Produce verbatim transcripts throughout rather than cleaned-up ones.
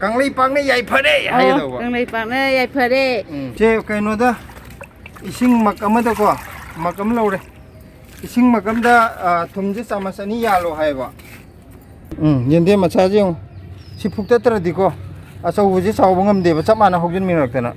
ꯀꯪꯂꯩꯄꯥꯛꯅ ꯌꯥꯏꯐꯔꯦ ꯑꯣ, ꯍꯥꯏꯒꯗꯧꯕ꯫ ꯀꯪꯂꯩꯄꯥꯛꯅ ꯌꯥꯏꯐꯔꯦ꯫ ꯎꯝ꯫ ꯁꯦ, ꯀꯩꯅꯣꯗ, ꯏꯁꯤꯡ ꯃꯛ ꯑꯃꯗꯀꯣ, ꯃꯛ ꯑꯃ ꯂꯧꯔꯦ꯫ ꯏꯁꯤꯡ ꯃꯛ ꯑꯃꯗ, ꯑ, ꯊꯨꯝꯁꯦ ꯆꯥꯃꯁ ꯑꯅꯤ ꯌꯥꯜꯂꯣ ꯍꯥꯏꯌꯦꯕ꯫ ꯎꯝ, ꯌꯦꯟꯗꯦꯝ ꯃꯆꯥꯁꯦ ꯌꯦꯡꯉꯨ꯫ ꯁꯤ ꯐꯨꯛꯇꯠꯇ꯭ꯔꯗꯤꯀꯣ, ꯑꯆꯧꯕꯁꯦ ꯆꯥꯎꯕ ꯉꯝꯗꯦꯕ, ꯆꯞ ꯃꯥꯟꯅ ꯍꯧꯖꯤꯟꯃꯤꯟꯅꯔꯛꯇꯅ꯫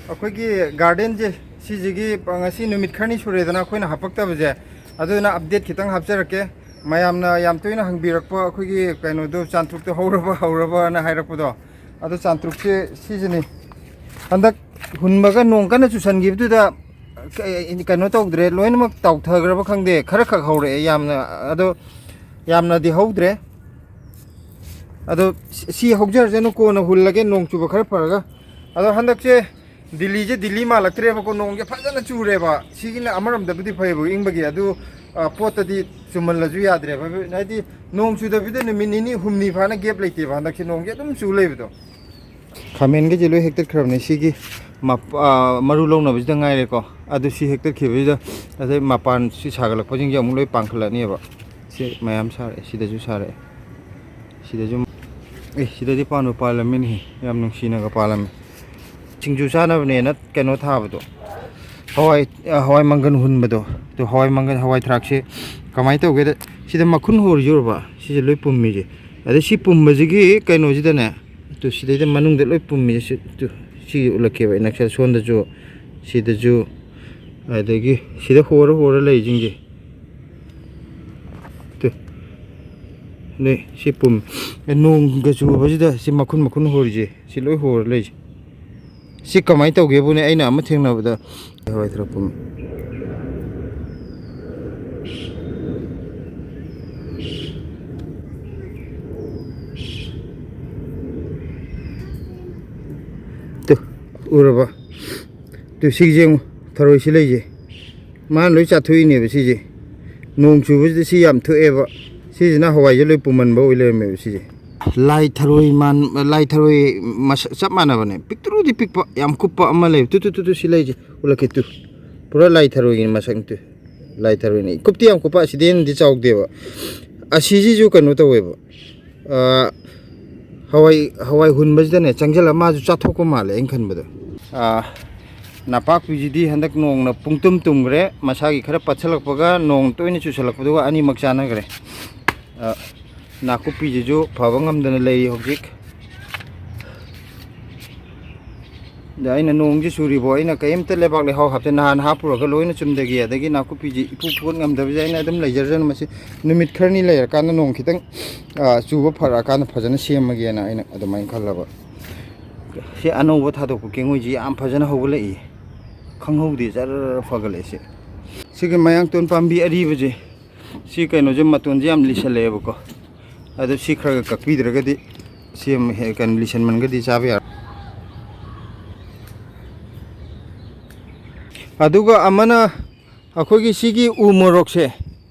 ꯑꯩꯈꯣꯏꯒꯤ ꯒꯥꯔꯗꯦꯟꯁꯦ, ꯁꯤꯁꯤꯒꯤ ꯉꯁꯤ ꯅꯨꯃꯤꯠ ꯈꯔꯅꯤ ꯁꯨꯔꯦꯗꯅ ꯑꯩꯈꯣꯏꯅ ꯍꯥꯄꯛꯇꯕꯁꯦ, ꯑꯗꯨꯅ ꯑꯞꯗꯦꯠ ꯈꯤꯇꯪ ꯍꯥꯞꯆꯔꯛꯀꯦ꯫ ꯃꯌꯥꯝꯅ ꯌꯥꯝ ꯇꯣꯏꯅ ꯍꯪꯕꯤꯔꯛꯄ ꯑꯩꯈꯣꯏꯒꯤ ꯀꯩꯅꯣꯗꯣ, ꯆꯥꯟꯇ꯭ꯔꯨꯛꯇꯣ ꯍꯧꯔꯕ ꯍꯧꯔꯕꯅ ꯍꯥꯏꯔꯛꯄꯗꯣ, ꯑꯗꯣ ꯆꯥꯟꯇ꯭ꯔꯨꯛꯁꯦ ꯁꯤꯁꯤꯅꯤ꯫ ꯍꯟꯗꯛ ꯍꯨꯟꯕꯒ ꯅꯣꯡ ꯀꯟꯅ ꯆꯨꯁꯟꯈꯤꯕꯗꯨꯗ ꯀ-, ꯀꯩꯅꯣ ꯇꯧꯗ꯭ꯔꯦ, ꯂꯣꯏꯅꯃꯛ ꯇꯥꯎꯊꯈ꯭ꯔꯕ ꯈꯪꯗꯦ, ꯈꯔ ꯈꯛ ꯍꯧꯔꯛꯑꯦ, ꯌꯥꯝꯅ, ꯑꯗꯣ ꯌꯥꯝꯅꯗꯤ ꯍꯧꯗ꯭ꯔꯦ꯫ ꯑꯗꯣ ꯁꯤ, ꯁꯤ ꯍꯧꯖꯔꯁꯅꯨ, ꯀꯣꯟꯅ ꯍꯨꯜꯂꯒꯦ, ꯅꯣꯡ ꯆꯨꯕ ꯈꯔ ꯐꯔꯒ꯫ ꯑꯗꯣ ꯍꯟꯗꯛꯁꯦ ꯗꯤꯜꯂꯤꯁꯦ ꯗꯤꯜꯂꯤ ꯃꯥꯜꯂꯛꯇ꯭ꯔꯦꯕꯀꯣ, ꯅꯣꯡꯁꯦ ꯐꯖꯅ ꯆꯨꯔꯦꯕ꯫ ꯁꯤꯒꯤꯅ ꯑꯃꯔꯣꯝꯗꯕꯨꯗꯤ ꯐꯩꯌꯦꯕ, ꯏꯪꯕꯒꯤ, ꯑꯗꯨ, ꯑ, ꯄꯣꯠꯇꯗꯤ ꯆꯨꯝꯃꯜꯂꯁꯨ ꯌꯥꯗ꯭ꯔꯦꯕ, ꯍꯥꯏꯗꯤ ꯅꯣꯡ ꯆꯨꯗꯕꯤꯗ ꯅꯨꯃꯤꯠ ꯅꯤꯅꯤ ꯍꯨꯝꯅꯤ ꯐꯥꯅ ꯒꯦꯞ ꯂꯩꯇꯦꯕ, ꯍꯟꯗꯛꯁꯦ ꯅꯣꯡꯁꯦ ꯑꯗꯨꯝ ꯆꯨ ꯂꯩꯕꯗꯣ꯫ ꯈꯥꯃꯦꯟꯒꯁꯦ ꯂꯣꯏ ꯍꯦꯛꯇꯠꯈ꯭ꯔꯕꯅꯦ, ꯁꯤꯒꯤ ꯃꯞ-, ꯑ, ꯃꯔꯨ ꯂꯧꯅꯕꯁꯤꯗ ꯉꯥꯏꯔꯦꯀꯣ꯫ ꯑꯗꯨ ꯁꯤ ꯍꯦꯛꯇꯠꯈꯤꯕꯁꯤꯗ ꯉꯁꯥꯏ ꯃꯄꯥꯟ ꯁꯤ ꯁꯥꯒꯠꯂꯛꯄꯁꯤꯡꯁꯦ ꯑꯃꯨꯛ ꯂꯣꯏ ꯄꯥꯡꯈꯠꯂꯛꯑꯅꯦꯕ꯫ ꯁꯤ ꯃꯌꯥꯝ ꯁꯥꯔꯛꯑꯦ, ꯁꯤꯗꯁꯨ ꯁꯥꯔꯛꯑꯦ, ꯁꯤꯗꯁꯨ, ꯑꯦ, ꯁꯤꯗꯗꯤ ꯄꯥꯟꯕꯨ ꯄꯥꯜꯂꯝꯃꯤꯅꯦ, ꯌꯥꯝ ꯅꯨꯡꯁꯤꯅꯒ ꯄꯥꯜꯂꯝꯃꯤ꯫ ꯁꯤꯡꯖꯨ ꯆꯥꯅꯕꯅꯦꯅ ꯀꯩꯅꯣ ꯊꯥꯕꯗꯣ, ꯍꯋꯥꯏ, ꯍꯋꯥꯏ ꯃꯪꯒꯟ ꯍꯨꯟꯕꯗꯣ, ꯑꯗꯣ ꯍꯋꯥꯏ ꯃꯪꯒꯟ, ꯍꯋꯥꯏ ꯊ꯭ꯔꯥꯛꯁꯦ ꯀꯃꯥꯏꯅ ꯇꯧꯒꯦꯗ, ꯁꯤꯗ ꯃꯈꯨꯟ ꯍꯣꯔꯤꯁꯦ ꯎꯔꯕ? ꯁꯤꯁꯦ ꯂꯣꯏ ꯄꯨꯝꯃꯤꯁꯦ꯫ ꯑꯗꯩ ꯁꯤ ꯄꯨꯝꯕꯁꯤꯒꯤ ꯀꯩꯅꯣꯁꯤꯗꯅꯦ, ꯇꯨ, ꯁꯤꯗꯩꯗ ꯃꯅꯨꯡꯗ ꯂꯣꯏ ꯄꯨꯝꯃꯤꯁꯦ꯫ ꯁꯤ, ꯇꯨ, ꯁꯤ ꯎꯠꯂꯛꯀꯦꯕ ꯑꯩ ꯅꯛꯁꯜ, ꯁꯣꯝꯗꯁꯨ, ꯁꯤꯗꯁꯨ, ꯑꯗꯒꯤ ꯁꯤꯗ ꯍꯣꯔ ꯍꯣꯔ ꯂꯩꯁꯤꯡꯁꯦ꯫ ꯇꯨ꯫ ꯅꯦ, ꯁꯤ ꯄꯨꯝ-, ꯑꯦ, ꯅꯣꯡꯒ ꯆꯨꯕꯁꯤꯗ ꯁꯤ ꯃꯈꯨꯟ ꯃꯈꯨꯟ ꯍꯣꯔꯤꯁꯦ, ꯁꯤ ꯂꯣꯏ ꯍꯣꯔ ꯂꯩꯁꯦ꯫ ꯁꯤ ꯀꯃꯥꯏꯅ ꯇꯧꯒꯦꯕꯨꯅꯦ, ꯑꯩꯅ ꯑꯃ ꯊꯦꯡꯅꯕꯗ ꯍꯋꯥꯏ ꯊ꯭ꯔꯥꯛ ꯄꯨꯝꯃꯤ꯫ ꯇꯨ, ꯎꯔꯕ? ꯇꯨ, ꯁꯤꯒꯤꯁꯦ ꯌꯦꯡꯉꯨ, ꯊꯔꯣꯏꯁꯤ ꯂꯩꯁꯦ꯫ ꯃꯥꯅ ꯂꯣꯏ ꯆꯥꯊꯣꯛꯏꯅꯦꯕ ꯁꯤꯁꯦ꯫ ꯅꯣꯡ ꯆꯨꯕꯁꯤꯗ ꯁꯤ ꯌꯥꯝ ꯊꯣꯛꯑꯦꯕ꯫ ꯁꯤꯁꯤꯅ ꯍꯋꯥꯏꯁꯦ ꯂꯣꯏ ꯄꯨꯝꯍꯟꯕ ꯑꯣꯏ ꯂꯩꯔꯝꯃꯦꯕ ꯁꯤꯁꯦ꯫ ꯂꯥꯏ ꯊꯔꯣꯏ ꯃꯥꯟ-, ꯂꯥꯏ ꯊꯔꯣꯏ ꯃꯁꯛ ꯆꯞ ꯃꯥꯟꯅꯕꯅꯦ꯫ ꯄꯤꯛꯇ꯭ꯔꯨꯗꯤ ꯄꯤꯛꯄ, ꯌꯥꯝ ꯀꯨꯞꯄ ꯑꯃ ꯂꯩꯕ꯫ ꯇꯨ, ꯇꯨ, ꯇꯨ, ꯇꯨ, ꯁꯤ ꯂꯩꯁꯦ꯫ ꯎꯠꯂꯛꯀꯦ ꯇꯨ꯫ ꯄꯨꯔꯥ ꯂꯥꯏ ꯊꯔꯣꯏꯒꯤ ꯃꯁꯛꯅꯤ ꯇꯨ꯫ ꯂꯥꯏ ꯊꯔꯣꯏꯅꯤ꯫ ꯀꯨꯞꯇꯤ ꯌꯥꯝ ꯀꯨꯞꯄ, ꯑꯁꯤꯗꯩ ꯍꯦꯟꯅꯗꯤ ꯆꯥꯎꯗꯦꯕ꯫ ꯑꯁꯤꯁꯤꯁꯨ ꯀꯩꯅꯣ ꯇꯧꯋꯦꯕ꯫ ꯑ, ꯍꯋꯥꯏ, ꯍꯋꯥꯏ ꯍꯨꯟꯕꯁꯤꯗꯅꯦ, ꯆꯪꯁꯤꯜꯂ ꯃꯥꯁꯨ ꯆꯥꯊꯣꯛꯄ ꯃꯥꯜꯂꯦ ꯑꯩꯅ ꯈꯟꯕꯗ꯫ ꯑ, ꯅꯄꯥꯛꯄꯤꯁꯤꯗꯤ ꯍꯟꯗꯛ ꯅꯣꯡꯅ ꯄꯨꯡꯇꯨꯝ ꯇꯨꯝꯈ꯭ꯔꯦ꯫ ꯃꯁꯥꯒꯤ ꯈꯔ ꯄꯠꯁꯤꯜꯂꯛꯄꯒ ꯅꯣꯡ ꯇꯣꯏꯅ ꯆꯨꯁꯜꯂꯛꯄꯗꯨꯒ ꯑꯅꯤꯃꯛ ꯆꯥꯟꯅꯈ꯭ꯔꯦ꯫ ꯑ, ꯅꯥꯀꯨꯞꯄꯤꯁꯤꯁꯨ ꯐꯕ ꯉꯝꯗꯅ ꯂꯩꯔꯤ ꯍꯧꯖꯤꯛ꯫ ꯑꯗ ꯑꯩꯅ ꯅꯣꯡꯁꯤ ꯆꯨꯔꯤꯕꯣ, ꯑꯩꯅ ꯀꯩꯝꯇ ꯂꯩꯕꯥꯛ ꯂꯩꯍꯥꯎ ꯍꯥꯞꯇꯦ꯫ ꯅꯍꯥꯟ ꯍꯥꯞꯄꯨꯔꯒ ꯂꯣꯏꯅ ꯆꯨꯝꯗꯒꯤ, ꯑꯗꯒꯤ ꯅꯥꯀꯨꯞꯄꯤꯁꯤ ꯏꯄꯨ ꯐꯨꯒꯠ ꯉꯝꯗꯕꯁꯦ ꯑꯩꯅ ꯑꯗꯨꯝ ꯂꯩꯖꯔꯖꯅꯨ꯫ ꯃꯁꯤ ꯅꯨꯃꯤꯠ ꯈꯔꯅꯤ ꯂꯩꯔꯀꯥꯟꯗ ꯅꯣꯡ ꯈꯤꯇꯪ, ꯑ, ꯆꯨꯕ ꯐꯔꯛꯑꯀꯥꯟꯗ ꯐꯖꯅ ꯁꯦꯝꯃꯒꯦꯅ ꯑꯩꯅ ꯑꯗꯨꯃꯥꯏꯅ ꯈꯜꯂꯕ꯫ ꯁꯤ ꯑꯅꯧꯕ ꯊꯥꯗꯣꯛꯄ ꯀꯦꯡꯉꯣꯏꯁꯤ ꯌꯥꯝ ꯐꯖꯅ ꯍꯧꯒꯠꯂꯛꯏ, ꯈꯪꯍꯧꯗꯦ, ꯖꯔ ꯐꯒꯠꯂꯛꯑꯦ ꯁꯤ꯫ ꯁꯤꯒꯤ ꯃꯌꯥꯡꯇꯣꯟ ꯄꯥꯝꯕꯤ ꯑꯔꯤꯕꯁꯦ, ꯁꯤ ꯀꯩꯅꯣꯁꯦ, ꯃꯇꯣꯟꯁꯦ ꯌꯥꯝ ꯂꯤꯁꯜꯂꯛꯑꯦꯕꯀꯣ꯫ ꯑꯗꯣ ꯁꯤ ꯈꯔ ꯈꯔ ꯀꯛꯄꯤꯗ꯭ꯔꯒꯗꯤ ꯁꯤ ꯑꯃ ꯍꯦꯛ ꯀꯩꯅꯣ ꯂꯤꯁꯟꯃꯟꯒꯗꯤ ꯆꯥꯕ ꯌꯥꯔꯣꯏ꯫ ꯑꯗꯨꯒ ꯑꯃꯅ ꯑꯩꯈꯣꯏꯒꯤ ꯁꯤꯒꯤ ꯎ ꯃꯣꯔꯣꯛꯁꯦ,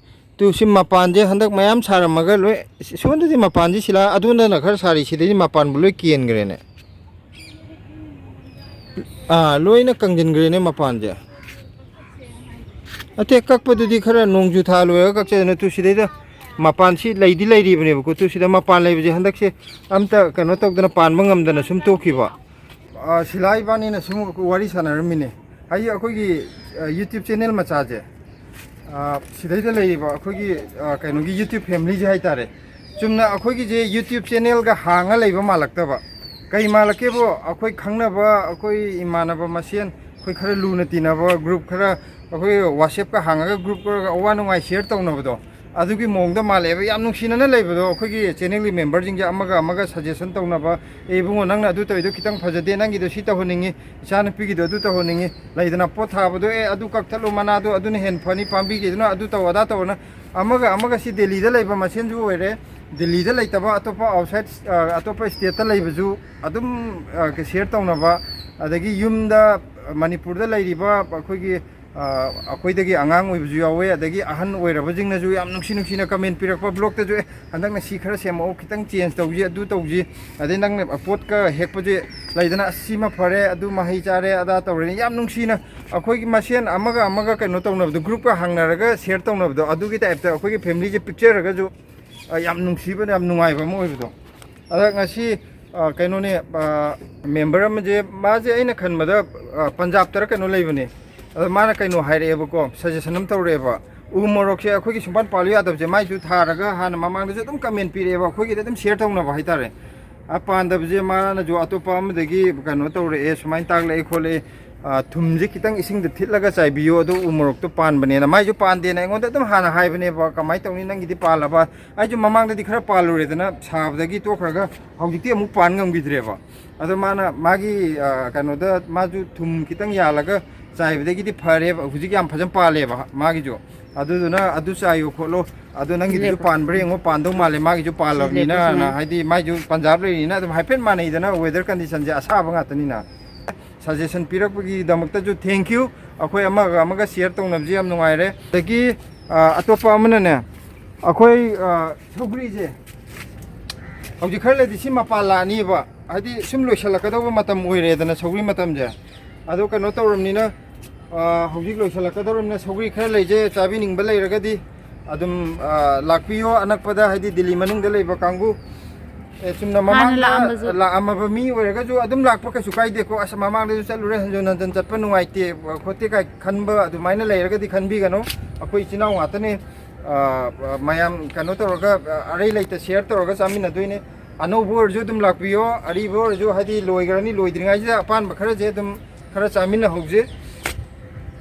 ꯇꯨ ꯁꯤ ꯃꯄꯥꯟꯁꯦ ꯍꯟꯗꯛ ꯃꯌꯥꯝ ꯁꯥꯔꯝꯃꯒ ꯂꯣꯏ, ꯁꯣꯝꯗꯗꯤ ꯃꯄꯥꯟꯁꯤ ꯁꯤꯂꯥ, ꯑꯗꯣꯝꯗꯅ ꯈꯔ ꯁꯥꯔꯤ, ꯁꯤꯗꯩꯗꯤ ꯃꯄꯥꯟꯕꯨ ꯂꯣꯏ ꯀꯦꯟꯈ꯭ꯔꯦꯅꯦ꯫ ꯑꯥ, ꯂꯣꯏꯅ ꯀꯪꯁꯤꯟꯈ꯭ꯔꯦꯅꯦ ꯃꯄꯥꯟꯁꯦ꯫ ꯑꯇꯦ, ꯀꯛꯄꯗꯨꯗꯤ ꯈꯔ ꯅꯣꯡꯖꯨ ꯊꯥ ꯂꯣꯏꯔꯒ ꯀꯛꯆꯗꯅ, ꯇꯨ ꯁꯤꯗꯩꯗ ꯃꯄꯥꯟꯁꯤ ꯂꯩꯗꯤ ꯂꯩꯔꯤꯕꯅꯦꯕꯀꯣ꯫ ꯇꯨ ꯁꯤꯗ ꯃꯄꯥꯟ ꯂꯩꯕꯁꯦ ꯍꯟꯗꯛꯁꯦ ꯑꯝꯇ ꯀꯩꯅꯣ ꯇꯧꯗꯅ, ꯄꯥꯟꯕ ꯉꯝꯗꯅ ꯁꯨꯝ ꯇꯣꯛꯈꯤꯕ꯫ ꯑ, ꯁꯤꯂꯥ ꯏꯕꯥꯅꯤꯅ ꯁꯨꯝ ꯋꯥꯔꯤ ꯁꯥꯟꯅꯔꯝꯃꯤꯅꯦ꯫ ꯑꯩ ꯑꯩꯈꯣꯏꯒꯤ, ꯑ, YouTube channel ꯃꯆꯥꯁꯦ, ꯑ, ꯁꯤꯗꯩꯗ ꯂꯩꯔꯤꯕ ꯑꯩꯈꯣꯏꯒꯤ, ꯑ, ꯀꯩꯅꯣꯒꯤ YouTube family ꯁꯦ ꯍꯥꯏꯇꯥꯔꯦ, ꯆꯨꯝꯅ ꯑꯩꯈꯣꯏꯒꯤꯁꯦ YouTube channel ꯒ ꯍꯥꯡꯉ ꯂꯩꯕ ꯃꯥꯜꯂꯛꯇꯕ꯫ ꯀꯩ ꯃꯥꯜꯂꯛꯀꯦꯕꯨ, ꯑꯩꯈꯣꯏ ꯈꯪꯅꯕ, ꯑꯩꯈꯣꯏ ꯏꯃꯥꯟꯅꯕ ꯃꯁꯦꯟ, ꯑꯩꯈꯣꯏ ꯈꯔ ꯂꯨꯅ ꯇꯤꯟꯅꯕ group ꯈꯔ, ꯑꯩꯈꯣꯏ WhatsApp ꯀ ꯍꯥꯡꯉꯒ group ꯈꯔ ꯑꯋꯥ ꯅꯨꯡꯉꯥꯏ share ꯇꯧꯅꯕꯗꯣ, ꯑꯗꯨꯒꯤ ꯃꯑꯣꯡꯗ ꯃꯥꯜꯂꯦꯕ꯫ ꯌꯥꯝ ꯅꯨꯡꯁꯤꯅꯅ ꯂꯩꯕꯗꯣ, ꯑꯩꯈꯣꯏꯒꯤ channel ꯒꯤ member ꯁꯤꯡꯁꯦ ꯑꯃꯒ ꯑꯃꯒ suggestion ꯇꯧꯅꯕ, "ꯑꯦ ꯏꯕꯨꯡꯉꯣ, ꯅꯪꯅ ꯑꯗꯨ ꯇꯧꯔꯤꯗꯣ ꯈꯤꯇꯪ ꯐꯖꯗꯦ, ꯅꯪꯒꯤꯗꯣ ꯁꯤ ꯇꯧꯍꯟꯅꯤꯡꯉꯤ, ꯏꯆꯥꯅꯨꯄꯤꯒꯤꯗꯣ ꯑꯗꯨ ꯇꯧꯍꯟꯅꯤꯡꯉꯤ", ꯂꯩꯗꯅ, ꯄꯣꯠ ꯊꯥꯕꯗꯣ, "ꯑꯦ, ꯑꯗꯨ ꯀꯛꯊꯠꯂꯨ, ꯃꯅꯥꯗꯣ ꯑꯗꯨꯅ ꯍꯦꯟꯅ ꯐꯅꯤ, ꯄꯥꯝꯕꯤꯒꯤꯗꯨꯅ ꯑꯗꯨ ꯇꯧ, ꯑꯗꯥ ꯇꯧꯅ", ꯑꯃꯒ ꯑꯃꯒ, ꯁꯤ ꯗꯦꯜꯂꯤꯗ ꯂꯩꯕ ꯃꯁꯦꯟꯁꯨ ꯑꯣꯏꯔꯦ, ꯗꯦꯜꯂꯤꯗ ꯂꯩꯇꯕ ꯑꯇꯣꯞꯄ outside, ꯑ, ꯑꯇꯣꯞꯄ state ꯇ ꯂꯩꯕꯁꯨ ꯑꯗꯨꯝ, ꯑ, share ꯇꯧꯅꯕ, ꯑꯗꯒꯤ ꯌꯨꯝꯗ, ꯃꯅꯤꯄꯨꯔꯗ ꯂꯩꯔꯤꯕ ꯑꯩꯈꯣꯏꯒꯤ ꯑ, ꯑꯩꯈꯣꯏꯗꯒꯤ ꯑꯉꯥꯡ ꯑꯣꯏꯕꯁꯨ ꯌꯥꯎꯋꯦ, ꯑꯗꯒꯤ ꯑꯍꯟ ꯑꯣꯏꯔꯕꯁꯤꯡꯅꯁꯨ ꯌꯥꯝ ꯅꯨꯡꯁꯤ ꯅꯨꯡꯁꯤꯅ ꯀꯃꯦꯟ ꯄꯤꯔꯛꯄ, ꯕ꯭ꯂꯣꯛꯇꯁꯨ, "ꯑꯦ, ꯍꯟꯗꯛꯅ ꯁꯤ ꯈꯔ ꯁꯦꯝꯃꯛꯑꯣ, ꯈꯤꯇꯪ ꯆꯦꯟꯖ ꯇꯧꯁꯤ, ꯑꯗꯨ ꯇꯧꯁꯤ", ꯑꯗꯩ ꯅꯪꯅ ꯄꯣꯠꯀ ꯍꯦꯛꯄꯁꯦ ꯂꯩꯗꯅ, "ꯑꯁ, ꯁꯤꯃ ꯐꯔꯦ, ꯑꯗꯨ ꯃꯍꯩ ꯆꯥꯔꯦ, ꯑꯗꯥ ꯇꯧꯔꯦꯅ", ꯌꯥꯝ ꯅꯨꯡꯁꯤꯅ ꯑꯩꯈꯣꯏꯒꯤ ꯃꯁꯦꯟ ꯑꯃꯒ ꯑꯃꯒ ꯀꯩꯅꯣ ꯇꯧꯅꯕꯗꯣ, ꯒ꯭ꯔꯨꯞꯀ ꯍꯪꯅꯔꯒ ꯁꯤꯌꯔ ꯇꯧꯅꯕꯗꯣ, ꯑꯗꯨꯒꯤ ꯇꯥꯏꯞꯇ ꯑꯩꯈꯣꯏꯒꯤ ꯐꯦꯃꯤꯂꯤꯁꯦ ꯄꯤꯛꯆꯔꯒꯁꯨ, ꯑ, ꯌꯥꯝ ꯅꯨꯡꯁꯤꯕ, ꯌꯥꯝ ꯅꯨꯡꯉꯥꯏꯕ ꯑꯃ ꯑꯣꯏꯕꯗꯣ꯫ ꯑꯗ ꯉꯁꯤ, ꯑ, ꯀꯩꯅꯣꯅꯦ, ꯑ, ꯃꯦꯝꯕꯔ ꯑꯃꯁꯦ, ꯃꯥꯁꯦ ꯑꯩꯅ ꯈꯟꯕꯗ, ꯑ, ꯄꯟꯖꯥꯕꯇꯔ ꯀꯩꯅꯣ ꯂꯩꯕꯅꯦ꯫ ꯑꯗ ꯃꯥꯅ ꯀꯩꯅꯣ ꯍꯥꯏꯔꯛꯑꯦꯕꯀꯣ, ꯁꯖꯦꯁꯟ ꯑꯃ ꯇꯧꯔꯛꯑꯦꯕ꯫ ꯎ ꯃꯣꯔꯣꯛꯁꯦ ꯑꯩꯈꯣꯏꯒꯤ ꯁꯨꯡꯄꯥꯟ ꯄꯥꯜꯂꯨ ꯌꯥꯗꯕꯁꯦ, ꯃꯥꯏꯁꯨ ꯊꯥꯔꯒ ꯍꯥꯟꯅ ꯃꯃꯥꯡꯗꯁꯨ ꯑꯗꯨꯝ ꯀꯃꯦꯟ ꯄꯤꯔꯛꯑꯦꯕ, ꯑꯩꯈꯣꯏꯒꯤꯗ ꯑꯗꯨꯝ ꯁꯤꯌꯔ ꯇꯧꯅꯕ ꯍꯥꯏꯇꯥꯔꯦ꯫ ꯑ, ꯄꯥꯟꯗꯕꯁꯦ ꯃꯥꯅꯁꯨ ꯑꯇꯣꯞꯄ ꯑꯃꯗꯒꯤ ꯀꯩꯅꯣ ꯇꯧꯔꯛꯑꯦ, ꯁꯨꯃꯥꯏꯅ ꯇꯥꯛꯂꯛꯑꯦ ꯈꯣꯠꯂꯛꯑꯦ, ꯑ, ꯊꯨꯝꯁꯦ ꯈꯤꯇꯪ ꯏꯁꯤꯡꯗ ꯊꯤꯠꯂꯒ ꯆꯥꯏꯕꯤꯌꯣ, ꯑꯗꯣ ꯎ ꯃꯣꯔꯣꯛꯇꯣ ꯄꯥꯟꯕꯅꯦꯅ꯫ ꯃꯥꯏꯁꯨ ꯄꯥꯟꯗꯦꯅ ꯑꯩꯉꯣꯟꯗ ꯑꯗꯨꯝ ꯍꯥꯟꯅ ꯍꯥꯏꯕꯅꯦꯕ, "ꯀꯃꯥꯏꯅ ꯇꯧꯅꯤ, ꯅꯪꯒꯤꯗꯤ ꯄꯥꯜꯂꯕ?" ꯑꯩꯁꯨ ꯃꯃꯥꯡꯗꯗꯤ ꯈꯔ ꯄꯥꯜꯂꯨꯔꯦꯗꯅ, ꯁꯥꯕꯗꯒꯤ ꯇꯣꯛꯈ꯭ꯔꯒ ꯍꯧꯖꯤꯛꯇꯤ ꯑꯃꯨꯛ ꯄꯥꯟ ꯉꯝꯈꯤꯗ꯭ꯔꯦꯕ꯫ ꯑꯗꯣ ꯃꯥꯅ ꯃꯥꯒꯤ, ꯑ, ꯀꯩꯅꯣꯗ ꯃꯥꯁꯨ ꯊꯨꯝ ꯈꯤꯇꯪ ꯌꯥꯜꯂꯒ ꯆꯥꯏꯕꯗꯒꯤꯗꯤ ꯐꯔꯦꯕ, ꯍꯧꯖꯤꯛ ꯌꯥꯝ ꯐꯖꯅ ꯄꯥꯜꯂꯦꯕ ꯃꯥꯒꯤꯁꯨ꯫ ꯑꯗꯨꯗꯨꯅ ꯑꯗꯨ ꯆꯥꯏꯌꯨ ꯈꯣꯠꯂꯨ, ꯑꯗꯣ ꯅꯪꯒꯤꯗꯨꯁꯨ ꯂꯦꯞꯄꯣ꯫ ꯄꯥꯟꯕ꯭ꯔꯥ ꯌꯦꯡꯉꯣ, ꯄꯥꯟꯗꯧ ꯃꯥꯜꯂꯦ, ꯃꯥꯒꯤꯁꯨ ꯄꯥꯜꯂꯕꯅꯤꯅ, ꯂꯦꯞꯄꯣ ꯁꯨꯃꯥꯏꯅ꯫ ꯍꯥꯏꯗꯤ ꯃꯥꯏꯁꯨ ꯄꯟꯖꯥꯕ ꯂꯩꯔꯤꯅꯤꯅ ꯑꯗꯨꯝ ꯍꯥꯏꯐꯦꯠ ꯃꯥꯟꯅꯩꯗꯅ ꯋꯦꯗꯔ ꯀꯟꯗꯤꯁꯟꯁꯦ, ꯑꯁꯥꯕ ꯉꯥꯛꯇꯅꯤꯅ꯫ ꯁꯖꯦꯁꯟ ꯄꯤꯔꯛꯄꯒꯤꯗꯃꯛꯇꯁꯨ thank you꯫ ꯑꯩꯈꯣꯏ ꯑꯃꯒ ꯑꯃꯒ ꯁꯤꯌꯔ ꯇꯧꯅꯕꯁꯦ ꯌꯥꯝ ꯅꯨꯡꯉꯥꯏꯔꯦ꯫ ꯑꯗꯒꯤ, ꯑ, ꯑꯇꯣꯞꯄ ꯑꯃꯅꯅꯦ, ꯑꯩꯈꯣꯏ, ꯑ, ꯁꯧꯒ꯭ꯔꯤꯁꯦ ꯍꯧꯖꯤꯛ ꯈꯔ ꯂꯩꯗꯤ ꯁꯤ ꯃꯄꯥꯟ ꯂꯥꯛꯑꯅꯤꯕ, ꯍꯥꯏꯗꯤ ꯁꯨꯝ ꯂꯣꯏꯁꯤꯜꯂꯛꯀꯗꯧꯕ ꯃꯇꯝ ꯑꯣꯏꯔꯦꯗꯅ ꯁꯧꯒ꯭ꯔꯤ ꯃꯇꯝꯁꯦ꯫ ꯑꯗꯣ ꯀꯩꯅꯣ ꯇꯧꯔꯕꯅꯤꯅ, ꯑ, ꯍꯧꯖꯤꯛ ꯂꯣꯏꯁꯤꯜꯂꯛꯀꯗꯧꯔꯕꯅꯤꯅ ꯁꯧꯒ꯭ꯔꯤ ꯈꯔ ꯂꯩꯁꯦ, ꯆꯥꯕꯤꯅꯤꯡꯕ ꯂꯩꯔꯒꯗꯤ ꯑꯗꯨꯝ, ꯑ, ꯂꯥꯛꯄꯤꯌꯣ ꯑꯅꯛꯄꯗ, ꯍꯥꯏꯗꯤ ꯗꯤꯜꯂꯤ ꯃꯅꯨꯡꯗ ꯂꯩꯕ ꯀꯥꯡꯕꯨ꯫ ꯑꯦ, ꯆꯨꯝꯅ ꯍꯥꯟꯅ ꯃꯃꯥꯡꯗ ꯂꯥꯛꯑꯝꯕꯁꯨ꯫ ꯂꯥꯛꯑꯝꯃꯕ ꯃꯤ ꯑꯣꯏꯔꯒꯁꯨ ꯑꯗꯨꯝ ꯂꯥꯛꯄ ꯀꯩꯁꯨ ꯀꯥꯏꯗꯦꯀꯣ꯫ "ꯑꯁ, ꯃꯃꯥꯡꯗꯁꯨ ꯆꯠꯂꯨꯔꯦ, ꯍꯟꯖꯟ ꯍꯟꯖꯟ ꯆꯠꯄ ꯅꯨꯡꯉꯥꯏꯇꯦ ꯈꯣꯠꯇꯦ" ꯀꯥꯏ ꯈꯟꯕ ꯑꯗꯨꯃꯥꯏꯅ ꯂꯩꯔꯒꯗꯤ ꯈꯟꯕꯤꯒꯅꯨ꯫ ꯑꯩꯈꯣꯏ ꯏꯆꯤꯟ ꯏꯅꯥꯎ ꯉꯥꯛꯇꯅꯦ꯫ ꯑ, ꯃꯌꯥꯝ ꯀꯩꯅꯣ ꯇꯧꯔꯒ, ꯑ, ꯑꯔꯩ ꯂꯩꯇ ꯁꯤꯌꯔ ꯇꯧꯔꯒ ꯆꯥꯃꯤꯟꯅꯗꯣꯏꯅꯦ꯫ ꯑꯅꯧꯕ ꯑꯣꯏꯔꯁꯨ ꯑꯗꯨꯝ ꯂꯥꯛꯄꯤꯌꯣ, ꯑꯔꯤꯕ ꯑꯣꯏꯔꯁꯨ, ꯍꯥꯏꯗꯤ ꯂꯣꯏꯈ꯭ꯔꯅꯤ, ꯂꯣꯏꯗ꯭ꯔꯤꯉꯩꯁꯤꯗ ꯑꯄꯥꯝꯕ ꯈꯔꯁꯦ ꯑꯗꯨꯝ ꯈꯔ ꯆꯥꯃꯤꯟꯅꯍꯧꯁꯦ꯫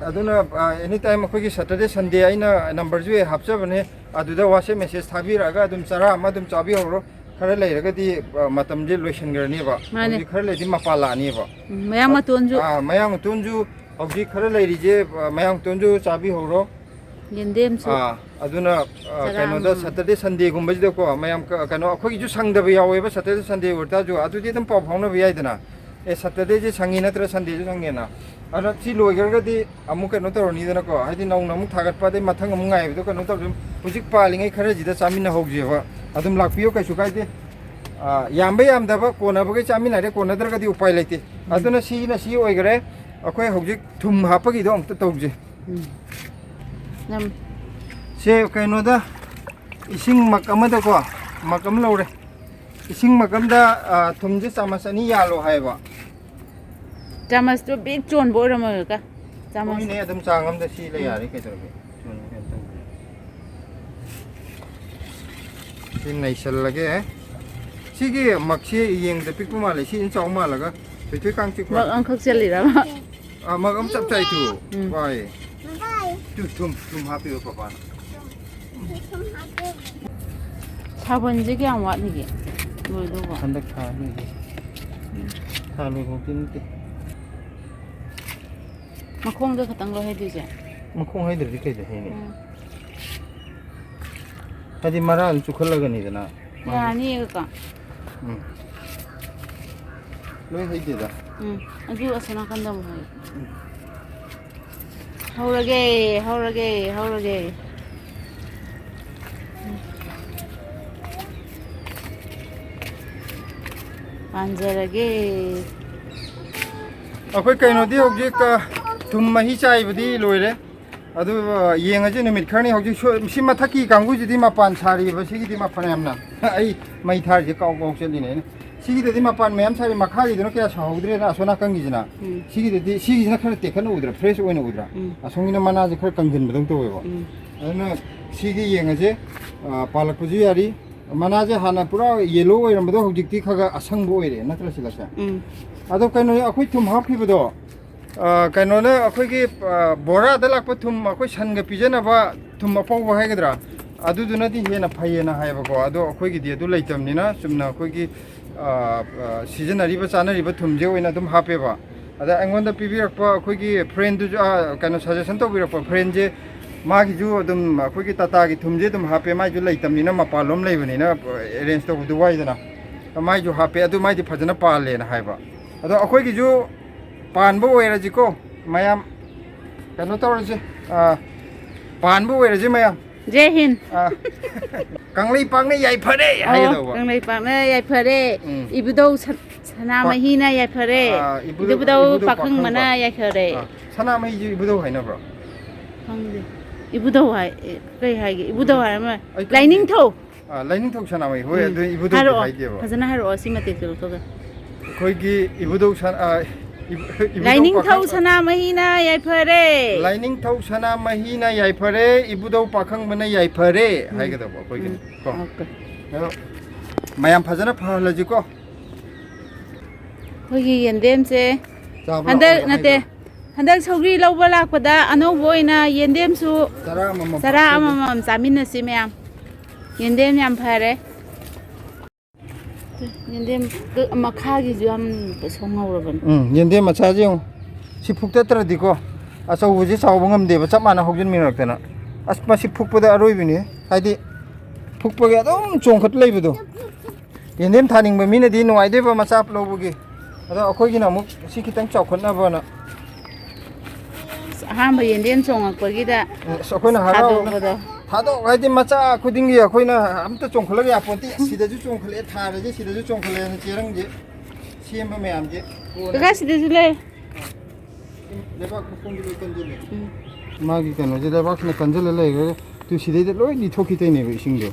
ꯑꯗꯨꯅ, ꯑ, ꯑꯦꯅꯤ ꯇꯥꯏꯝ ꯑꯩꯈꯣꯏꯒꯤ ꯁꯇꯔꯗꯦ, ꯁꯟꯗꯦ ꯑꯩꯅ ꯅꯝꯕꯔꯁꯨ ꯍꯦꯛ ꯍꯥꯞꯆꯕꯅꯦ, ꯑꯗꯨꯗ WhatsApp ꯃꯦꯁꯦꯖ ꯊꯥꯕꯤꯔꯛꯑꯒ ꯑꯗꯨꯝ ꯆꯔꯥ ꯑꯃ ꯑꯗꯨꯝ ꯆꯥꯕꯤꯍꯧꯔꯣ꯫ ꯈꯔ ꯂꯩꯔꯒꯗꯤ, ꯑ, ꯃꯇꯝꯁꯦ ꯂꯣꯏꯁꯤꯟꯈ꯭ꯔꯅꯦꯕ꯫ ꯃꯥꯅꯦ꯫ ꯍꯧꯖꯤꯛ ꯈꯔ ꯂꯩꯔꯗꯤ ꯃꯄꯥꯟ ꯂꯥꯛꯑꯅꯦꯕ꯫ ꯎꯝ, ꯃꯌꯥꯡ ꯃꯇꯣꯟꯁꯨ꯫ ꯑꯥ, ꯃꯌꯥꯡ ꯃꯇꯣꯟꯁꯨ ꯍꯧꯖꯤꯛ ꯈꯔ ꯂꯩꯔꯤꯁꯦ, ꯑ, ꯃꯌꯥꯡ ꯃꯇꯣꯟꯁꯨ ꯆꯥꯕꯤꯍꯧꯔꯣ꯫ ꯌꯦꯟꯗꯦꯝꯁꯨ꯫ ꯑꯥ, ꯑꯗꯨꯅ, ꯑ, ꯆꯔꯥ ꯀꯩꯅꯣꯗ ꯑꯃꯃꯝ꯫ ꯁꯇꯔꯗꯦ, ꯁꯟꯗꯦꯒꯨꯝꯕꯁꯤꯗꯀꯣ, ꯃꯌꯥꯝ ꯀ-, ꯀꯩꯅꯣ, ꯑꯩꯈꯣꯏꯒꯤꯁꯨ ꯁꯪꯗꯕ ꯌꯥꯎꯋꯦꯕ, ꯁꯇꯔꯗꯦ, ꯁꯟꯗꯦ ꯑꯣꯏꯇꯥꯔꯁꯨ, ꯑꯗꯨꯗꯤ ꯑꯗꯨꯝ ꯄꯥꯎ ꯐꯥꯎꯅꯕ ꯌꯥꯏꯗꯅ꯫ ꯑꯦ, Saturdayꯁꯦ ꯁꯪꯉꯤ ꯅꯠꯇ꯭ꯔ Sundayꯁꯨ ꯁꯪꯉꯦꯅ꯫ ꯑꯗꯣ ꯁꯤ ꯂꯣꯏꯈ꯭ꯔꯒꯗꯤ ꯑꯃꯨꯛ ꯀꯩꯅꯣ ꯇꯧꯔꯅꯤꯗꯅꯀꯣ, ꯍꯥꯏꯗꯤ ꯅꯧꯅ ꯑꯃꯨꯛ ꯊꯥꯒꯠꯄ, ꯑꯗꯩ ꯃꯊꯪ ꯑꯃꯨꯛ ꯉꯥꯏꯕꯗꯣ ꯀꯩꯅꯣ ꯇꯧꯔꯅꯤ꯫ ꯍꯧꯖꯤꯛ ꯄꯥꯜꯂꯤꯉꯩ ꯈꯔꯁꯤꯗ ꯆꯥꯃꯤꯟꯅꯍꯧꯁꯦꯕ꯫ ꯑꯗꯨꯝ ꯂꯥꯛꯄꯤꯌꯨ, ꯀꯩꯁꯨ ꯀꯥꯏꯗꯦ꯫ ꯑꯥ, ꯌꯥꯝꯕ ꯌꯥꯝꯗꯕ ꯀꯣꯟꯅꯕꯈꯩ ꯆꯥꯃꯤꯟꯅꯔꯦ, ꯀꯣꯟꯅꯗ꯭ꯔꯒꯗꯤ ꯎꯄꯥꯏ ꯂꯩꯇꯦ꯫ ꯎꯝ꯫ ꯑꯗꯨꯅ ꯁꯤꯅ ꯁꯤ ꯑꯣꯏꯈꯔꯦ꯫ ꯑꯩꯈꯣꯏ ꯍꯧꯖꯤꯛ ꯊꯨꯝ ꯍꯥꯞꯄꯒꯤꯗꯣ ꯑꯃꯨꯛꯇ ꯇꯧꯁꯦ꯫ ꯎꯝ꯫ ꯅꯝ꯫ ꯁꯦ ꯀꯩꯅꯣꯗ, ꯏꯁꯤꯡ ꯃꯛ ꯑꯃꯗꯀꯣ, ꯃꯛ ꯑꯃ ꯂꯧꯔꯦ꯫ ꯏꯁꯤꯡ ꯃꯛ ꯑꯃꯗ, ꯑ, ꯊꯨꯝꯁꯦ ꯆꯥꯃꯁ ꯑꯅꯤ ꯌꯥꯜꯂꯣ ꯍꯥꯏꯌꯦꯕ꯫ ꯆꯥꯃꯁꯇꯣ ꯕꯤꯛ ꯆꯣꯟꯕ ꯑꯣꯏꯔꯝꯃꯣꯏ ꯀꯀꯥ? ꯆꯥꯃꯁ꯫ ꯍꯣꯏꯅꯦ, ꯑꯗꯨꯝ ꯆꯥꯡ ꯑꯃꯗ ꯁꯤ ꯂꯩ ꯎꯝ꯫ ꯌꯥꯔꯦ, ꯀꯩꯗꯧꯔꯒꯦ? ꯆꯣꯟꯕ ꯀꯩꯝ ꯇꯧꯗꯦ꯫ ꯁꯤ ꯅꯩꯁꯜꯂꯒꯦ꯫ ꯁꯤꯒꯤ ꯃꯛꯁꯤ ꯌꯦꯡꯕꯗ ꯄꯤꯛꯄ ꯃꯥꯜꯂꯦ, ꯁꯤꯅ ꯆꯥꯎ ꯃꯥꯜꯂꯒ꯫ ꯊꯣꯏꯊꯣꯏ ꯀꯥꯡ ꯆꯤꯛꯄ꯫ ꯃꯛ ꯑꯃꯈꯛ ꯆꯜꯂꯤꯔꯕ? ꯑꯥ, ꯃꯛ ꯑꯃ ꯆꯞ ꯆꯥꯏ ꯇꯨ꯫ ꯎꯝ꯫ ꯋꯥꯏ꯫ ꯇꯨ, ꯊꯨꯝ, ꯊꯨꯝ ꯍꯥꯞꯄꯤꯕ ꯄꯄꯥꯅ꯫ ꯁꯥꯕꯟꯁꯦ ꯀꯌꯥꯝ ꯋꯥꯠꯂꯤꯒꯦ ꯂꯣꯏꯗꯧꯕ? ꯍꯟꯗꯛ ꯊꯥ ꯂꯣꯏꯗꯣꯏ꯫ ꯊꯥ ꯂꯣꯏꯐꯥꯎꯗꯤ ꯅꯠꯇꯦ꯫ ꯃꯈꯣꯡꯗ ꯈꯛꯇꯪ ꯂꯣꯏ ꯍꯩꯗꯣꯏꯁꯦ? ꯃꯈꯣꯡ ꯍꯩꯗ꯭ꯔꯗꯤ ꯀꯩꯗ ꯍꯩꯅꯤ? ꯎꯝ꯫ ꯍꯥꯏꯗꯤ ꯃꯔꯥ ꯑꯗꯨꯝ ꯆꯨꯞꯈꯠꯂꯒꯅꯤꯗꯅ꯫ ꯌꯥꯔꯅꯤꯌꯦ ꯀꯀꯥ꯫ ꯎꯝ꯫ ꯂꯣꯏ ꯍꯩꯗꯦꯗ꯫ ꯎꯝ꯫ ꯑꯗꯨ ꯑꯁꯣꯝ ꯅꯥꯀꯟꯗ ꯑꯃꯨꯛ ꯍꯩ꯫ ꯎꯝ꯫ ꯍꯧꯔꯒꯦ, ꯍꯧꯔꯒꯦ, ꯍꯧꯔꯒꯦ꯫ ꯄꯥꯟꯖꯔꯒꯦ꯫ ꯑꯩꯈꯣꯏ ꯀꯩꯅꯣꯗꯤ ꯍꯧꯖꯤꯛ, ꯑ, ꯊꯨꯝ ꯃꯍꯤ ꯆꯥꯏꯕꯗꯤ ꯂꯣꯏꯔꯦ꯫ ꯑꯗꯨ, ꯑ, ꯌꯦꯡꯉꯁꯤ ꯅꯨꯃꯤꯠ ꯈꯔꯅꯤ꯫ ꯍꯧꯖꯤꯛ ꯁꯣ-, ꯁꯤ ꯃꯊꯛꯀꯤ ꯀꯥꯡꯕꯨꯁꯤꯗꯤ ꯃꯄꯥꯟ ꯁꯥꯔꯤꯕ, ꯁꯤꯒꯤꯗꯤ ꯃ-, ꯐꯅꯌꯥꯝꯅ꯫ ꯑꯩ ꯃꯩ ꯊꯥꯔꯤꯁꯦ ꯀꯥꯎ ꯀꯥꯎ ꯆꯠꯂꯤꯅꯦ ꯑꯩꯅ꯫ ꯁꯤꯒꯤꯗꯗꯤ ꯃꯄꯥꯟ ꯃꯌꯥꯝ ꯁꯥꯔꯤ, ꯃꯈꯥꯒꯤꯗꯨꯅ ꯀꯌꯥ ꯁꯥꯍꯧꯗ꯭ꯔꯦꯅ, ꯑꯁꯣꯝ ꯅꯥꯀꯟꯒꯤꯁꯤꯅ꯫ ꯎꯝ꯫ ꯁꯤꯒꯤꯗꯗꯤ, ꯁꯤꯒꯤꯁꯤꯅ ꯈꯔ ꯇꯦꯛꯈꯠꯅ ꯎꯗ꯭ꯔꯥ, fresh ꯑꯣꯏꯅ ꯎꯗ꯭ꯔꯥ? ꯎꯝ꯫ ꯑꯁꯣꯝꯒꯤꯅ ꯃꯅꯥꯁꯦ ꯈꯔ ꯀꯪꯁꯤꯟꯕꯗꯧ ꯇꯧꯋꯦꯕ꯫ ꯎꯝ꯫ ꯑꯗꯨꯅ ꯁꯤꯒꯤ ꯌꯦꯡꯉꯁꯦ, ꯑ, ꯄꯥꯜꯂꯛꯄꯁꯨ ꯌꯥꯔꯤ꯫ ꯃꯅꯥꯁꯦ ꯍꯥꯟꯅ ꯄꯨꯔꯥ yellow ꯑꯣꯏꯔꯝꯕꯗꯣ ꯍꯧꯖꯤꯛꯇꯤ ꯈꯔ ꯈꯔ ꯑꯁꯪꯕ ꯑꯣꯏꯔꯦ, ꯅꯠꯇ꯭ꯔꯥ ꯁꯤꯂꯥꯛꯁꯦ? ꯎꯝ꯫ ꯑꯗꯣ ꯀꯩꯅꯣ, ꯑꯩꯈꯣꯏ ꯊꯨꯝ ꯍꯥꯞꯈꯤꯕꯗꯣ, ꯑ, ꯀꯩꯅꯣꯅ ꯑꯩꯈꯣꯏꯒꯤ, ꯑ, ꯕꯣꯔꯥꯗ ꯂꯥꯛꯄ ꯊꯨꯝ, ꯑꯩꯈꯣꯏ ꯁꯟꯒ ꯄꯤꯖꯅꯕ ꯊꯨꯝ ꯑꯄꯧꯕ ꯍꯥꯏꯒꯗ꯭ꯔꯥ, ꯑꯗꯨꯗꯨꯅꯗꯤ ꯍꯦꯟꯅ ꯐꯩꯌꯦꯅ ꯍꯥꯏꯌꯦꯕꯀꯣ꯫ ꯑꯗꯣ ꯑꯩꯈꯣꯏꯒꯤꯗꯤ ꯑꯗꯨ ꯂꯩꯇꯕꯅꯤꯅ ꯆꯨꯝꯅ ꯑꯩꯈꯣꯏꯒꯤ, ꯑ, ꯑ, ꯁꯤꯖꯤꯟꯅꯔꯤꯕ, ꯆꯥꯅꯔꯤꯕ ꯊꯨꯝꯁꯦ ꯑꯣꯏꯅ ꯑꯗꯨꯝ ꯍꯥꯞꯄꯦꯕ꯫ ꯑꯗ ꯑꯩꯉꯣꯟꯗ ꯄꯤꯕꯤꯔꯛꯄ ꯑꯩꯈꯣꯏꯒꯤ friendꯗꯨꯁꯨ, ꯑ, ꯀꯩꯅꯣ, suggestion ꯇꯧꯕꯤꯔꯛꯄ friendꯁꯦ, ꯃꯥꯒꯤꯁꯨ ꯑꯗꯨꯝ ꯑꯩꯈꯣꯏꯒꯤ Tataꯒꯤ ꯊꯨꯝꯁꯦ ꯑꯗꯨꯝ ꯍꯥꯞꯄꯦ꯫ ꯃꯥꯏꯁꯨ ꯂꯩꯇꯕꯅꯤꯅ, ꯃꯄꯥꯟꯂꯣꯝ ꯂꯩꯕꯅꯤꯅ arrange ꯇꯧꯕꯗꯨ ꯋꯥꯏꯗꯅ꯫ ꯃꯥꯏꯁꯨ ꯍꯥꯞꯄꯦ, ꯑꯗꯨ ꯃꯥꯏꯗꯤ ꯐꯖꯅ ꯄꯥꯜꯂꯦꯅ ꯍꯥꯏꯕ꯫ ꯑꯗꯣ ꯑꯩꯈꯣꯏꯒꯤꯁꯨ ꯄꯥꯟꯕ ꯑꯣꯏꯔꯁꯤꯀꯣ ꯃꯌꯥꯝ, ꯀꯩꯅꯣ ꯇꯧꯔꯁꯤ, ꯑꯥ, ꯄꯥꯟꯕ ꯑꯣꯏꯔꯁꯤ ꯃꯌꯥꯝ꯫ ꯖꯦ ꯍꯤꯟ꯫ ꯑꯥ, ꯀꯪꯂꯩꯄꯥꯛꯅ ꯌꯥꯏꯐꯔꯦ ꯑꯣ, ꯍꯥꯏꯒꯗꯧꯕ꯫ ꯀꯪꯂꯩꯄꯥꯛꯅ ꯌꯥꯏꯐꯔꯦ꯫ ꯎꯝ꯫ ꯏꯕꯨꯙꯧ ꯁ-, ꯁꯅꯥꯃꯍꯤꯅ ꯌꯥꯏꯐꯔꯦ꯫ ꯑꯥ, ꯏꯕꯨꯙꯧ, ꯏꯕꯨꯙꯧ ꯏꯕꯨꯙꯧ ꯄꯥꯈꯪꯕꯅ ꯄꯥꯈꯪꯕ꯫ ꯌꯥꯏꯐꯔꯦ꯫ ꯑꯥ, ꯁꯅꯥꯃꯍꯤꯁꯤ ꯏꯕꯨꯙꯧ ꯍꯥꯏꯅꯕ꯭ꯔꯣ? ꯈꯪꯗꯦ꯫ ꯏꯕꯨꯙꯧ ꯍꯥꯏ-, ꯑꯦ, ꯀꯩ ꯍꯥꯏꯒꯦ? ꯏꯕꯨꯙꯧ ꯍꯥꯏꯔꯝꯃꯣꯏ꯫ ꯑꯩ ꯈꯪꯗꯦ꯫ ꯂꯥꯏꯅꯤꯡꯊꯧ꯫ ꯑꯥ, ꯂꯥꯏꯅꯤꯡꯊꯧ ꯁꯅꯥꯃꯍꯤ꯫ ꯍꯣꯏ, ꯎꯝ꯫ ꯑꯗꯨ ꯏꯕꯨꯙꯧꯗꯤ ꯍꯥꯏꯔꯛꯑꯣ꯫ ꯍꯥꯏꯗꯦꯕ꯫ ꯐꯖꯅ ꯍꯥꯏꯔꯛꯑꯣ, ꯁꯤ ꯃꯇꯦꯛꯇꯣ ꯂꯧꯊꯣꯛꯑꯒ꯫ ꯑꯩꯈꯣꯏꯒꯤ ꯏꯕꯨꯙꯧ ꯁꯅꯥ-, ꯑꯥ, ꯏꯕꯨ-, ꯏꯕꯨꯙꯧ ꯂꯥꯏꯅꯤꯡꯊꯧ ꯄꯥꯈꯪ-, ꯁꯅꯥꯃꯍꯤꯅ ꯌꯥꯏꯐꯔꯦ꯫ ꯂꯥꯏꯅꯤꯡꯊꯧ ꯁꯅꯥꯃꯍꯤꯅ ꯌꯥꯏꯐꯔꯦ, ꯏꯕꯨꯙꯧ ꯄꯥꯈꯪꯕꯅ ꯌꯥꯏꯐꯔꯦ ꯎꯝ꯫ ꯍꯥꯏꯒꯗꯕ ꯑꯩꯈꯣꯏꯒꯤꯅ꯫ ꯎꯝ꯫ ꯀꯣ? ꯑꯣꯀꯦ꯫ ꯑꯗꯣ ꯃꯌꯥꯝ ꯐꯖꯅ ꯐꯍꯜꯂꯁꯤꯀꯣ꯫ ꯑꯩꯈꯣꯏꯒꯤ ꯌꯦꯟꯗꯦꯝꯁꯦ ꯆꯥꯕ ꯍꯟꯗꯛ ꯂꯥꯛꯑꯣꯅ ꯅꯠꯇꯦ, ꯍꯥꯏꯗꯣ꯫ ꯍꯟꯗꯛ ꯁꯧꯒ꯭ꯔꯤ ꯂꯧꯕ ꯂꯥꯛꯄꯗ ꯑꯅꯧꯕ ꯑꯣꯏꯅ ꯌꯦꯟꯗꯦꯝꯁꯨ ꯆꯔꯥ ꯑꯃꯃꯝ ꯆꯔꯥ ꯍꯥꯞꯆꯒꯦ꯫ ꯑꯃꯃꯝ ꯆꯥꯃꯤꯟꯅꯁꯤ ꯃꯌꯥꯝ꯫ ꯌꯦꯟꯗꯦꯝ ꯌꯥꯝ ꯐꯔꯦ꯫ ꯌꯦꯟꯗꯦꯝ ꯃꯈꯥꯒꯤꯁꯨ ꯌꯥꯝ ꯁꯣꯡꯍꯧꯔꯕꯅꯤ꯫ ꯎꯝ, ꯌꯦꯟꯗꯦꯝ ꯃꯆꯥꯁꯦ ꯌꯦꯡꯉꯨ꯫ ꯁꯤ ꯐꯨꯛꯇꯠꯇ꯭ꯔꯗꯤꯀꯣ, ꯑꯆꯧꯕꯁꯦ ꯆꯥꯎꯕ ꯉꯝꯗꯦꯕ, ꯆꯞ ꯃꯥꯟꯅ ꯍꯧꯖꯤꯟꯃꯤꯟꯅꯔꯛꯇꯅ꯫ ꯑꯁ, ꯃꯁꯤ ꯐꯨꯛꯄꯗ ꯑꯔꯣꯏꯕꯤꯅꯤ꯫ ꯍꯥꯏꯗꯤ, ꯐꯨꯛꯄꯒꯤ ꯑꯗꯨꯝ ꯆꯣꯡꯈꯠ ꯂꯩꯕꯗꯣ꯫ ꯌꯦꯟꯗꯦꯝ ꯊꯥꯅꯤꯡꯕ ꯃꯤꯅꯗꯤ ꯅꯨꯡꯉꯥꯏꯗꯣꯏꯕ, ꯃꯆꯥ ꯂꯧꯕꯒꯤ꯫ ꯑꯗꯣ ꯑꯩꯈꯣꯏꯒꯤꯅ ꯑꯃꯨꯛ ꯁꯤ ꯈꯤꯇꯪ ꯆꯥꯎꯈꯠꯅꯕꯅ꯫ ꯑꯁ, ꯑꯍꯥꯟꯕ ꯌꯦꯟꯗꯦꯝ ꯆꯣꯡꯉꯛꯄꯒꯤꯗ ꯎꯝ, ꯑꯁ, ꯑꯩꯈꯣꯏꯅ ꯍꯔꯥꯎꯅ ꯊꯥꯗꯣꯛꯄꯗꯣ꯫ ꯊꯥꯗꯣꯛ-, ꯍꯥꯏꯗꯤ ꯃꯆꯥ ꯈꯨꯗꯤꯡꯒꯤ ꯑꯩꯈꯣꯏꯅ ꯑꯝꯇ ꯆꯣꯡꯈꯠꯂꯒ ꯌꯥꯄꯣꯟꯇꯦ꯫ ꯁꯤꯗꯁꯨ ꯆꯣꯡꯈꯠꯂꯛꯑꯦ, ꯊꯥꯔꯁꯦ, ꯁꯤꯗꯁꯨ ꯆꯣꯡꯈꯠꯂꯛꯑꯦꯅ ꯆꯦꯔꯪꯁꯦ ꯁꯦꯝꯕ ꯃꯌꯥꯝꯁꯦ ꯀꯣꯟꯅ ꯀꯀꯥ, ꯁꯤꯗꯁꯨ ꯂꯩ꯫ ꯂꯩꯕꯥꯛ ꯃꯈꯣꯡꯗꯤ ꯂꯣꯏ ꯀꯟꯁꯤꯜꯂꯦ꯫ ꯎꯝ꯫ ꯃꯥꯒꯤ ꯀꯩꯅꯣꯁꯦ ꯂꯩꯕꯥꯛꯁꯤꯅ ꯀꯟꯁꯤꯜꯂ ꯂꯩꯈ꯭ꯔꯒ, ꯇꯨ ꯁꯤꯗꯩꯗ ꯂꯣꯏ ꯂꯤꯊꯣꯛꯈꯤꯗꯣꯏꯅꯦꯕ ꯏꯁꯤꯡꯗꯣ꯫